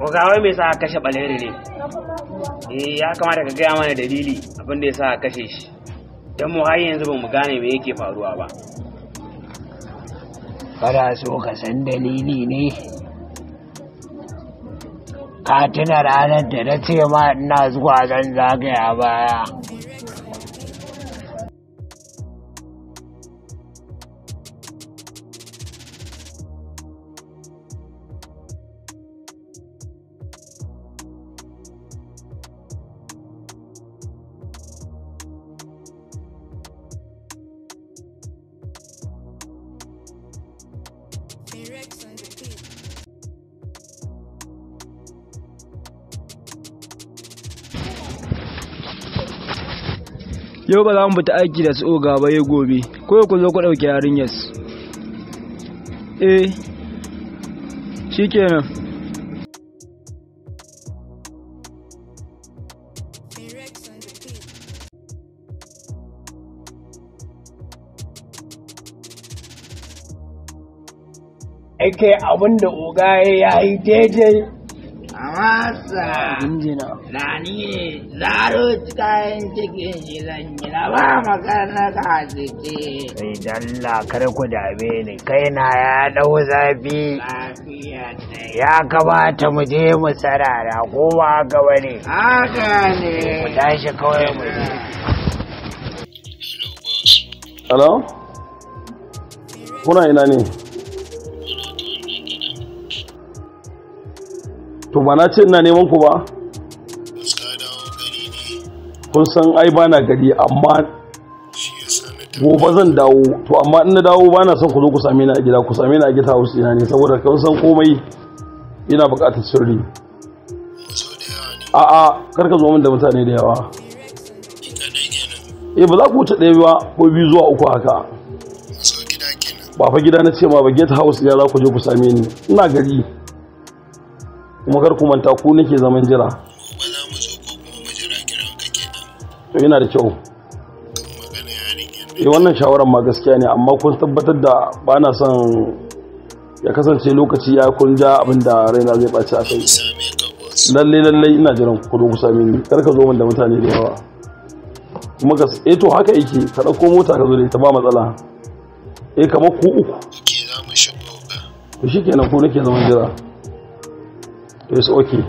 Oga, wai me yasa aka kashe Baleri ne? Eh, ya kamata ka gaya mana dalili abin da yasa aka kashe shi. Dan mu har yanzu ba mu gane me yake faruwa ba. Kana so ka san dalili ne? Ka tuna ranar da na ce ma ina zuwa zan zagaya baya. Yau ba za mu fita aiki da su oga ba ya gobe, ko ku zo ku ɗauki yarinyar su. Eh, shikenan. Ake abin da oga ya yi daidai. Amasa, Injina. rani ne, zaro kayan cikin shi zan yi na ba magana ka ciki. Kai dalla kar ku dame ni, kaina ya ɗau zafi. Lafiya dai. Ya kamata mu je mu sarara ko ba haka ba ne. Haka ne. Mu tashi kawai mu je. Hello? Kuna ina ne? To ba na ce ina neman ku ba? Kun san ai ba na gari amma gobe zan dawo. To amma in na dawo ba na son ku zo ku same ni a gida, ku same ni a gida house ina ne saboda kun san komai ina buƙatar sirri. A'a, kar ka zo min da mutane da yawa. Eh, ba za ku wuce ɗaya ba ko biyu zuwa uku haka. Ba fa gida na ce ma ba, gate house ya za ku je ku same ni. Ina gari. Kuma kar ku manta ku nake zaman jira. To yana da kyau. Eh, wannan shawarar ma gaskiya ne amma kun tabbatar da ba na son ya kasance lokaci ya kun ja abin da raina zai ɓaci a kai. Lalle lalle ina jiran ku zo ku same ni. Kar ka zo min da mutane da yawa. Kuma ka eh to haka yake, ka ɗauko mota ka zo da ita ba matsala. Eh, kamar ku uku. To shikenan ku nake zaman jira. To it's okay.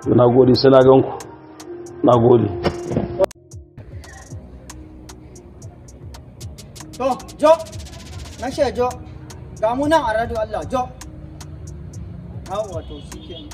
To na gode sai na gan ku. Na gode. To, jo, na ce jo, ga mu nan a radio Allah, jo. Yawwa to shi kenan.